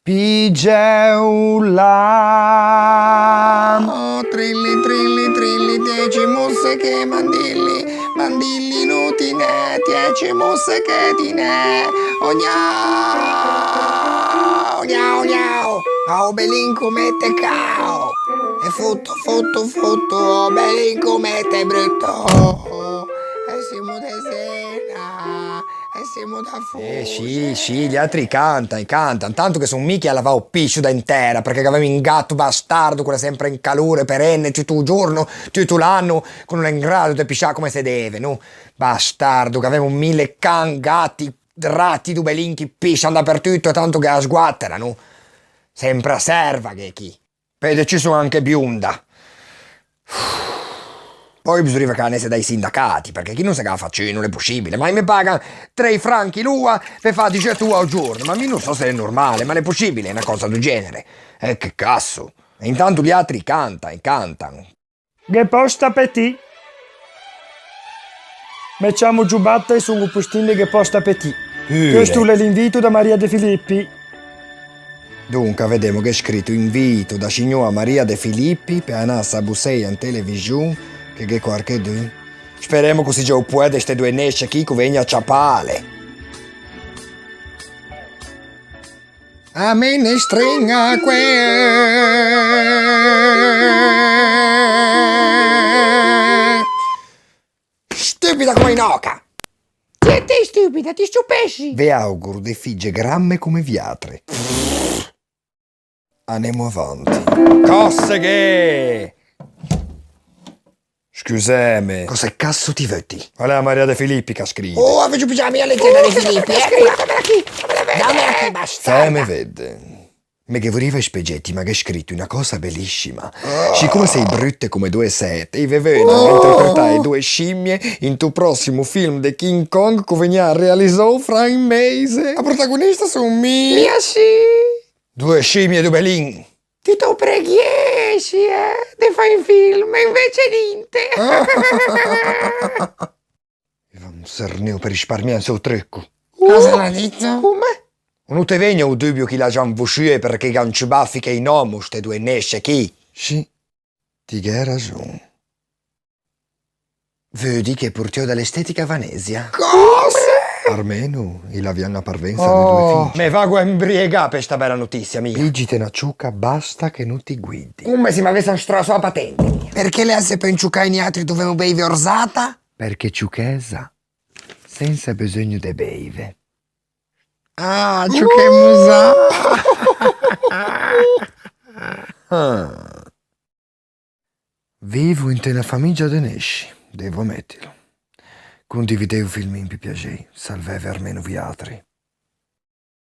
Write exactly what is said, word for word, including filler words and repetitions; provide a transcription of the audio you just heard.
Pigeo là. Oh, trilli, trilli, trilli, dieci mosseche, mandilli, mandilli, no ti n'è, dieci mosseche ti n'è. Oh, gnao, gnao, gnao. A-o belin comme te cao. E foto, foto, foto, o belin comme te bruto. E semo de sena. E semo da fose. Eh, sì, sì, i atri cantan, i cantan, tanto che son mi che à lavâ o piscio da in tera, perché gh'avemo un gato bastardo che o l'é sempre in calore perenne, tutto o giorno, tutto l'anno, che o no l'é in grado de pisciâ comme se deve, no? Bastardo, gh'avemo mille can, gati, drati, dubelin che piscian dapertutto, e tanto che a sguatera, no? Sempre a serva che chi. Pe de ciù son anche bionda. Poi bisogna che anesse dai sindacati, perché chi no se ghe la facio, no l'é poscibile. Ma i me pagan trei franchi l'oa pe fâ dixeto oe a-o giorno, ma mi no so se l'é normale, ma l'é poscibile na cosa do genere? Eh, che casso! E intanto i atri cantan, i cantan. Gh'é pòsta pe ti. Me ciammo Giubatta e son o postin de Gh'é pòsta pe ti. Pure. Questo l'é l'invito da Maria De Filippi. Donca, vedemo, gh'é scrito: "Invito da signoa Maria De Filippi pe anâ a sabuseie in televixon, che gh'é quarchedun." Speremo che o sigi o poè de ste doe nesce chi che o vegno a ciapâle. A menestrin a quê. Stupida comme un'òca! Ti, ti stupida, ti sciupessi! Ve auguro de figge gramme comme viatre. Anemo avanti. Còse gh'é? Scuseme. Còse casso ti veuti? Alè, a Maria De Filippi ch'a scrive. Oh, a veuggio pigiâme a letera De Filippi, eccola. Dammela chi, bastarda. Fæme vedde. Me ghe vorriva i speggetti, ma gh'é scrito una cosa bellissima. Sicome sei brutte come doe sete, i ve veuno interpretâ e doe scimie into prossimo film de King Kong che o vegnarà realizâ fra un meise. A protagonista son mi. Mia sì. Doe scimie, dubelin. Ti te preghiessi, eh, de fâ un film, e invece ninte. E va un serneo pe risparmiâse o trucco. Cosa l'à dito? Comme? O no te vegno o dubio che i l'ajan vosciue perché gh'an ciù baffi che un òmo, ste doe nesce chi? Sì, ti gh'é rason. Veughi che e porteo da l'estetica Vanesia? Còse? Armeno i l'avian a parvensa de doe figgje. Me vago a imbriegâ pe sta bella notisia, mia. Pigite na ciuca, basta che no ti guidi. Comme se m'avessan straçoâ a patente, mia. Perché lea se peu ciucâ e niatri dovemo beive orzata? Perché ciuchesa sensa beseugno de beive. Ah, ciuchemo za. Ah. Vivo inte na famiggia de nesci, devo ammettilo. Condividê o filmin pe piaxei, salveve armeno viatri.